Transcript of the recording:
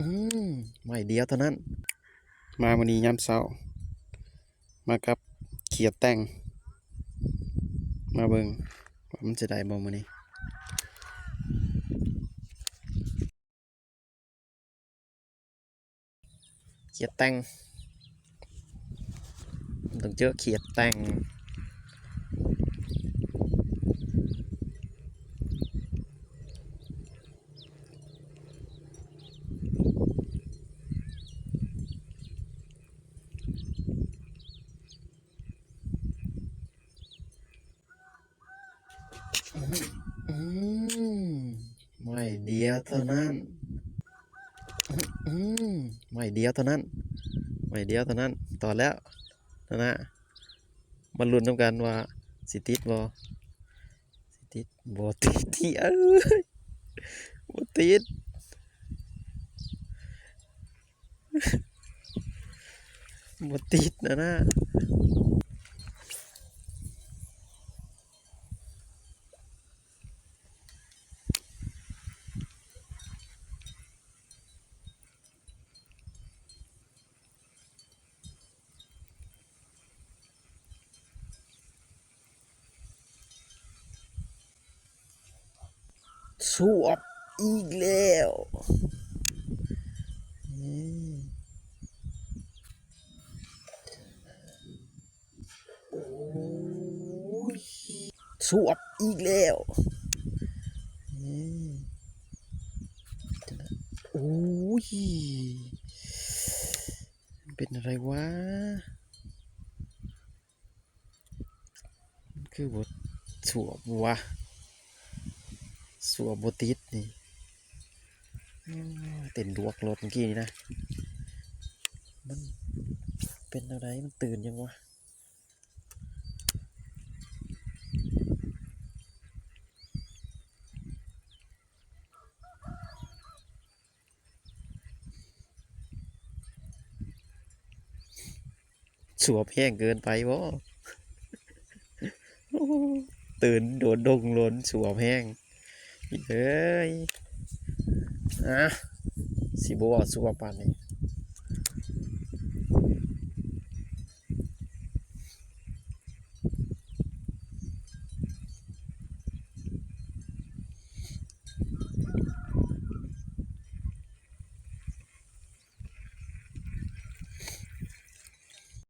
ອືມ ໄມ້ດຽວເທົ່ານັ້ນ. ມາມື້ນີ້ຍາມເຊົ້າ ມາກັບຂຽດແຕ່ງ ມາເບິ່ງວ່າມັນຈະໄດ້ບໍ່ມື້ນີ້. ຂຽດແຕ່ງ ຕ້ອງເຈີຂຽດແຕ່ງ. ອືມ ໄມ້ດຽວເທົ່ານັ້ນ. ອືມ ໄມ້ດຽວເທົ່ານັ້ນ ໄມ້ດຽວເທົ່ານັ້ນ. ຕອດແລ້ວນະ ມາລຸ້ນນຳກັນວ່າຊິຕິດບໍ່ ຊິຕິດ ບໍ່ຕິດ ເອີຍ ບໍ່ຕິດ ບໍ່ຕິດນະນະ. ສວບອີກແລ້ວ. ໂອ້ຍ ສວບອີກແລ້ວ. ໂອ້ຍ ເປັນອະໄລວະ? ຄືບໍ່ສວບວະ? ສວບບໍ່ຕິດນີ້. ໂອ້ຍ ເຕັ້ນດວກໂລດມື້ກີ້ນີ້ນະ. ມັນເປັນແນວໃດ? ມັນຕື່ນຫຍັງວະ? ສວບແຮງເກີນໄປບໍ່? ຕື່ນໂດນດົງໂລນ ສວບແຮງ. ເອີຍ ອາ ຊິບໍ່ເວົ້າ ສວບປານນີ້.